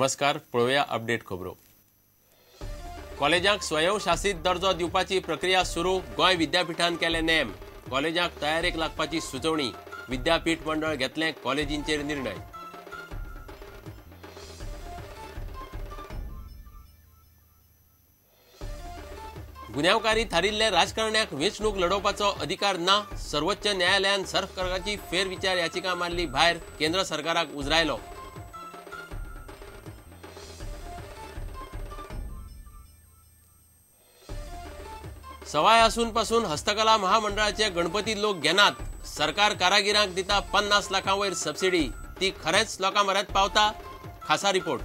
नमस्कार, पळोवया अपडेट खबरो. कॉलेजांक स्वयंशासित दर्जो दिवपाची प्रक्रिया सुरू. गोंय विद्यापीठान केले नेम. कॉलेजांक तयारेक लागपाची सुचोवणी. विद्यापीठ मंडळ घेतलें कॉलेजींचेर निर्णय. गुन्यांवकारी थारिल्ले राजकारण्याक वेंचणूक लढोवपाचो अधिकार ना. सर्वोच्च न्यायालयान सरकाराची फेरविचार याचिका मारली भायर. केंद्र सरकाराक उजरायलो. सवाय आसून पासून हस्तकला महामंडळाचे गणपती लोक घेनात. सरकार कारागिरांक दिता 50 लाखां वयर सबसिडी. ती खरेंच लोकां म्हऱ्यांत पावता? खासा रिपोर्ट.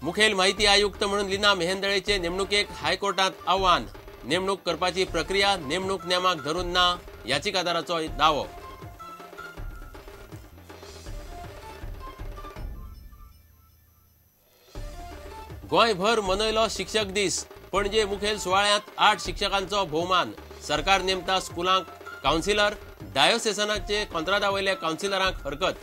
मुखेल माहिती आयुक्त म्हणून लीना मेहेंदळेचे नेमणुकेक हायकोर्टात आव्हान. नेमणूक करपाची प्रक्रिया नेमणूक नेमाक धरून ना, याचिकादाराचो दावो. गोंयभर मनयलो शिक्षक दीस. पणजे मुखेल सुवाळ्यांत 8 शिक्षकांचो भोवमान. सरकार नेमता स्कुलांक कावन्सिलर. डायोसेसनाचे कोंत्रादा वयल्या कावन्सिलरांक हरकत.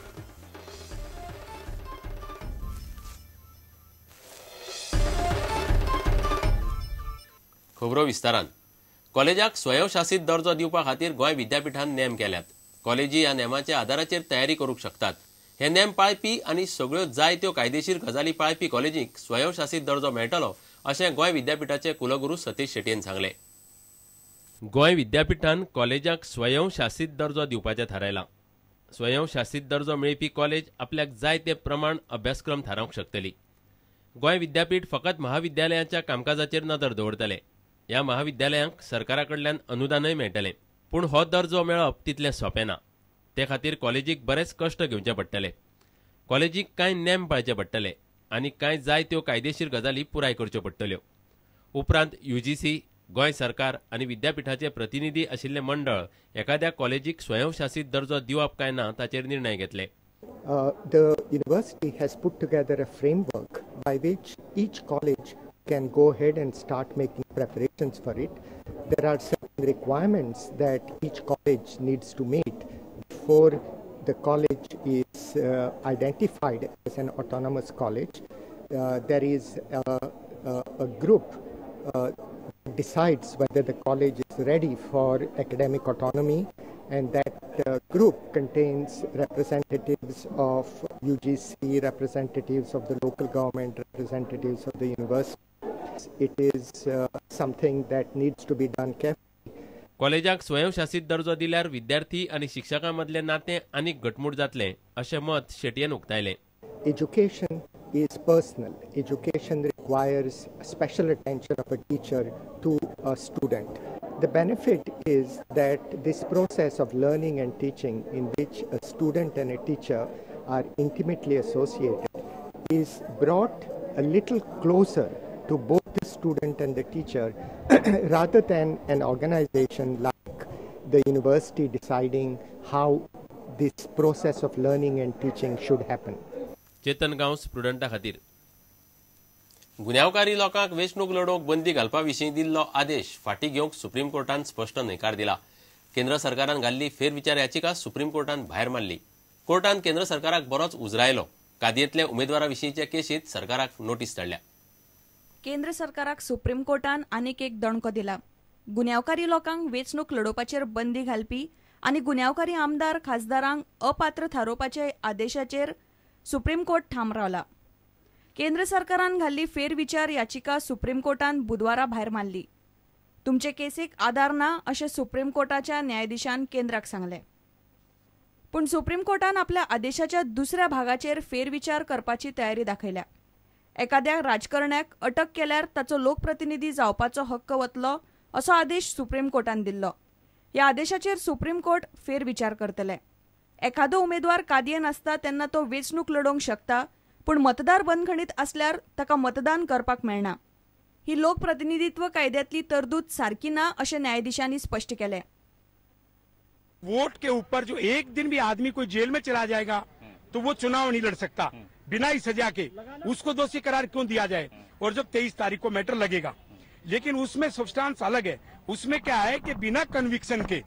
खबरो विस्तारान. कॉलेजाक स्वयंशासित दर्जो दिवपा खातीर गोंय विद्यापीठान नेम केल्यात. कॉलेजी ह्या नेमाच्या आदाराचेर तयारी करूंक शकतात. हे नेम पाळपी आनी सगळ्यो जाय त्यो कायदेशीर गजाली पाळपी कॉलेजींक स्वयंशासित दर्जो मेळटलो अशें गोंय विद्यापीठाचे कुलगुरू सतीश शेटयेन सांगलें. गोंय विद्यापीठान कॉलेजांक स्वयंशासित दर्जो दिवपाचें थारायलां. स्वयंशासित दर्जो मेळपी कॉलेज आपल्याक जाय ते प्रमाण अभ्यासक्रम थारावंक शकतली. गोंय विद्यापीठ फकत महाविद्यालयांच्या कामकाजाचेर नदर दवरतले. ह्या महाविद्यालयांक सरकारा कडल्यान अनुदानय मेळटलें. पूण हो दर्जो मेळप तितलें सोंपें ना. ते खातीर कॉलेजीक बरेच कश्ट घेवचे पडटले. कॉलेजीक कांय नेम पाळचे पडटले आनी कांय जाय त्यो कायदेशीर गजाली पुराय करच्यो पडटल्यो. उपरांत UGC, Goa सरकार आनी विद्यापीठाचे प्रतिनिधी आशिल्लें मंडळ एखाद्या कॉलेजीक स्वयंशासित दर्जो दिवप काय ना ताचेर निर्णय घेतले. The university has put together a framework by which each college can go ahead and start making preparations for it. There are certain requirements that each college needs to meet before the college is identified as an autonomous college. There is a group that decides whether the college is ready for academic autonomy, and that group contains representatives of UGC, representatives of the local government, representatives of the university. It is something that needs to be done carefully. कॉलेजाक स्वयंशासित दर्जो दिल्यार विद्यार्थी आनी शिक्षकां मदलें नातें आनीक घटमूट जातलें अशें मत शेटयेन उक्तायलें. Education is personal. Education requires special attention of a teacher to a student. The benefit is that this process of learning and teaching, in which a student and a teacher are intimately associated, is brought a little closer to both the student and the teacher rather than an organization like the university deciding how this process of learning and teaching should happen. Chetan Gawas, प्रुडंटा खातीर. गुन्यांवकारी लोकांक वेंचणूक लढोवंक बंदी घालपा विशीं दिल्लो आदेश फाटीं घेवंक सुप्रीम कोर्टान स्पश्ट न्हयकार दिला. केंद्र सरकारान घाल्ली फेरविचार याचिका सुप्रीम कोर्टान भायर मारली. कोर्टान केंद्र सरकाराक बरोच उजरायलो. कादयेंतल्या उमेदवारा विशींचे केशींत सरकाराक नोटीस धाडल्या. केंद्र सरकाराक सुप्रीम कोर्टान आनीक एक दणको दिला. गुन्यांवकारी लोकांक वेंचणूक लढोवपाचेर बंदी घालपी आनी गुन्यांवकारी आमदार खासदारांक अपात्र थारोवपाचे आदेशाचेर सुप्रीम कोर्ट ठाम रावला. केंद्र सरकारान घाल्ली फेरविचार याचिका सुप्रीम कोर्टान बुधवारा भायर मारली. तुमचे केसीक आदार ना अशें सुप्रीम कोर्टाच्या न्यायाधीशान केंद्राक सांगलें. पूण सुप्रीम कोर्टान आपल्या आदेशाच्या दुसऱ्या भागाचेर फेरविचार करपाची तयारी दाखयल्या. एखाद्या राजकारण्याक अटक केल्यार ताचो लोकप्रतिनिधी जावपाचो हक्क वतलो असो आदेश सुप्रीम कोर्टान दिल्लो. ह्या आदेशाचेर सुप्रीम कोर्ट फेरविचार करतले. एखादो उमेदवार कादयेन आसता तेन्ना तो वेंचणूक लढोवंक शकता, पूण मतदार बंदखणीत आसल्यार ताका मतदान करपाक मेळना. ही लोकप्रतिनिधित्व कायद्यांतली तरतूद सारकी ना अशें न्यायाधीशांनी स्पश्ट केलें. वोट के ऊपर जो एक दिन भी आदमी कोई जेल में चला जाएगा तो वो चुनाव नहीं लड़ सकता बिना ही सजा के, उसको दोषी करार क्यों दिया जाए? और जब 23 तारीख को मैटर लगेगा, लेकिन उसमें सब्सटेंस अलग है। उसमें क्या है कि बिना कन्विक्शन के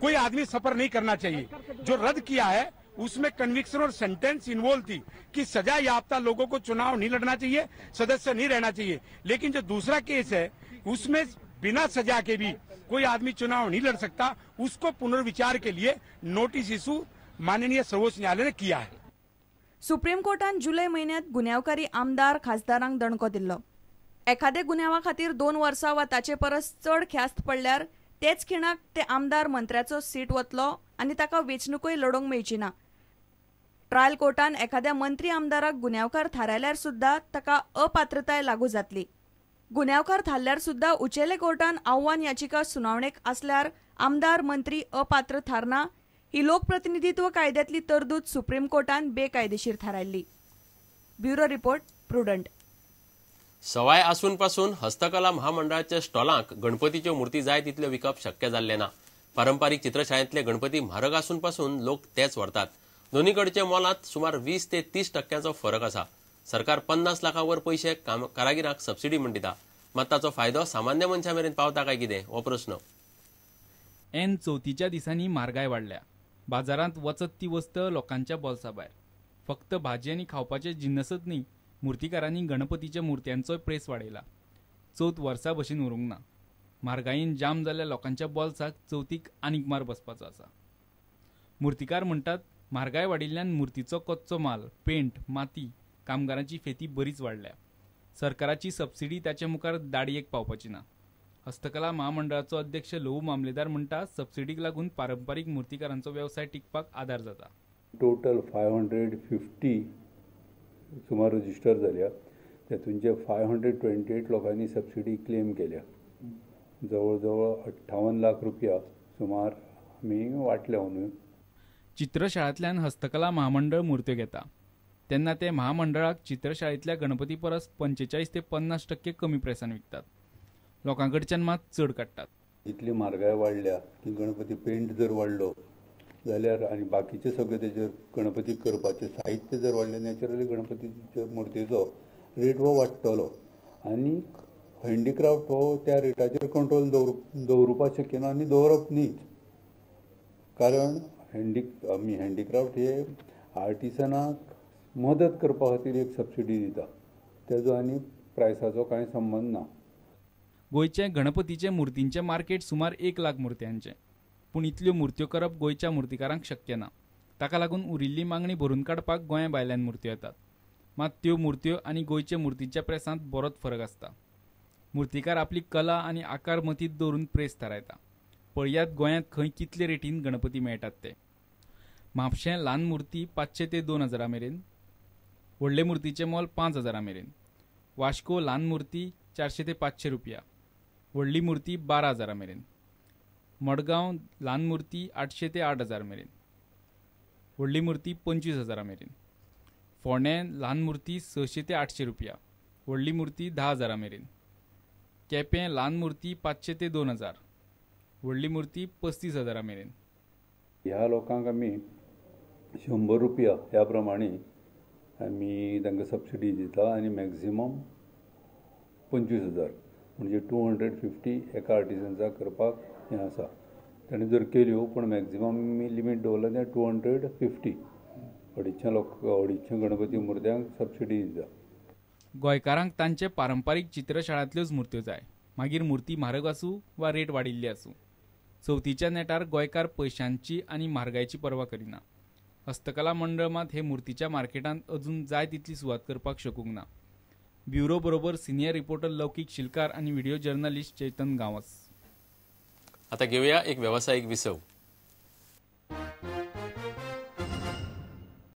कोई आदमी सफर नहीं करना चाहिए। जो रद्द किया है उसमें कन्विक्शन और सेंटेंस इन्वॉल्व थी कि सजा याफ्ता लोगों को चुनाव नहीं लड़ना चाहिए, सदस्य नहीं रहना चाहिए। लेकिन जो दूसरा केस है उसमें बिना सजा के भी कोई आदमी चुनाव नहीं लड़ सकता, उसको पुनर्विचार के लिए नोटिस इशू माननीय सर्वोच्च न्यायालय ने किया है। सुप्रीम कोर्टान जुलय म्हयन्यांत गुन्यांवकारी आमदार खासदारांक दणको दिल्लो। एखाद्या गुन्यांवा खातीर 2 वर्सां वा ताचे परस चड ख्यास्त पडल्यार तेच खिणाक ते आमदार मंत्र्याचो सीट वतलो आनी ताका वेंचणुकूय लडोवंक मेळची ना। ट्रायल कोर्टान एखाद्या मंत्री आमदाराक गुन्यांवकार थारायल्यार सुद्दां ताका अपात्रताय लागू जातली। गुन्यांवकार थारल्यार सुद्दां उचेले कोर्टान आव्हान याचिका सुनावणेक आसल्यार आमदार मंत्री अपात्र थारना ही लोकप्रतिनिधित्व कायद्यातली तरतूद सुप्रीम कोर्टान बेकायदेशीर थारायल्ली। Bureau report, Prudent. सवाय आसून पासून हस्तकला महामंडळाच्या स्टॉलांक गणपतीच्यो मूर्ती जाय तितल्यो विकप शक्य जाल्लें ना। पारंपारीक चित्रशाळेंतले गणपती म्हारग आसून पासून लोक तेच व्हरतात। दोन्ही कडच्या मोलांत सुमार 20 ते 30 टक्क्यांचो फरक आसा। सरकार 50 लाखां वर पयशे कारागिरांक सबसिडी म्हण दिता, मात ताचो फायदो सामान्य मनशां मेरेन पावता काय कितें हो प्रस्न। एन चवथीच्या दिसांनी म्हारगाय वाडल्या। बाजारांत वचत ती वस्त लोकांच्या बोल्सा भायर। फक्त भाजी आनी खावपाचे जिन्नसच न्ही, मूर्तिकारांनी गणपतीच्या मूर्त्यांचोय प्रेस वाडयला। चवथ वर्सा भशेन उरूंक ना। म्हारगायेन जाम जाल्ल्या लोकांच्या बोल्साक चवथीक आनीक मार बसपाचो आसा। मूर्तिकार म्हणटात म्हारगाय वाडिल्ल्यान मूर्तीचो कच्चो माल, पेंट, माती, कामगारांची फेती बरीच वाडल्या। सरकाराची सबसिडी ताचे मुखार दाडयेक पावपाची ना। हस्तकला महामंडळाचो अध्यक्ष लहू मामलेदार म्हणटा सबसिडीक लागून पारंपारीक मूर्तिकारांचो वेवसाय टिकपाक आदार जाता। टोटल 550 सुमार रजिस्टर जाल्या, तातूंचे 528 लोकांनी सबसिडी क्लेम केल्या। जवळ जवळ 58 लाख रुपया सुमार आमी वांटल्या अंदू। चित्रशाळांतल्यान हस्तकला महामंडळ मूर्त्यो घेता तेन्ना ते महामंडळाक चित्रशाळेंतल्या गणपती परस 45 ते 50% कमी प्रेसान विकतात। लोकां कडच्यान मात चड काडटात। इतली म्हारगाय वाडल्या की गणपती पेंट जर वाडलो जाल्यार आनी बाकीचे सगळे तेजेर गणपती करपाचें साहित्य जर वाडलें, नॅचरली गणपतीच्या मुर्तीचो रेट हो वाडटलो आनी हँडीक्राफ्ट हो त्या रेटाचेर कंट्रोल दवरुपाक शक्य ना आनी दवरप न्हीच, कारण आमी हँडीक्राफ्ट हे आर्टिसनाक मदत करपा खातीर एक सबसिडी दिता, तेजो आनी प्रायसाचो कांय संबंद ना। गोंयचे गणपतीचे मूर्तींचें मार्केट सुमार 1 लाख मूर्त्यांचें, पूण इतल्यो मूर्त्यो करप गोंयच्या मूर्तिकारांक शक्य ना। ताका लागून उरिल्ली मागणी भरून काडपाक गोंया भायल्यान मूर्त्यो येतात। मात त्यो मूर्त्यो आनी गोंयच्या मूर्तीच्या प्रेसांत बरोच फरक आसता। मूर्तिकार आपली कला आनी आकार मतींत दवरून प्रेस थारायता। पळयात गोंयांत खंय कितले रेटीन गणपती मेळटात ते। म्हापशें ल्हान मूर्ती 500 ते 2000 मेरेन, व्हडले मूर्तीचें मोल 5000 मेरेन। वास्को ल्हान मूर्ती 400 ते 500 रुपया, व्हडली मूर्ती 12000 मेरेन। मडगांव ल्हान मूर्ती 800 ते 8000 मेरेन, व्हडली मूर्ती 25000 मेरेन। फोंडें ल्हान मूर्ती 600 ते 800 रुपया, व्हडली मूर्ती 10000 मेरेन। केपें ल्हान मूर्ती 500 ते 2000, व्हडली मूर्ती 35000 मेरेन। ह्या लोकांक आमी 100 रुपया ह्या प्रमाणे आमी तांकां सबसिडी दिता आनी मॅक्झिमम 25000 म्हणजे 250 एका आर्टिसन्साक करपाक हें आसा। ताणें जर केल्यो पूण मॅक्झिमम आमी लिमीट दवरला तें 250, 250 लोक 250 गणपती मुर्त्यांक सबसिडी दिता। गोंयकारांक तांचे पारंपारीक चित्रशाळांतल्योच मूर्त्यो जाय, मागीर मूर्ती म्हारग आसूं वा रेट वाडिल्ली आसूं। चवथीच्या नेटार गोंयकार पयशांची आनी म्हारगायेची पर्वा करिना। हस्तकला मंडळ मात हे मूर्तीच्या मार्केटांत अजून जाय तितली सुवात करपाक शकूंक ना। ब्युरो बरोबर सिनियर रिपोर्टर लौकीक शिलकार आनी व्हिडिओ जर्नलिस्ट चेतन गांवस। आता घेऊया एक व्यावसायिक विसव।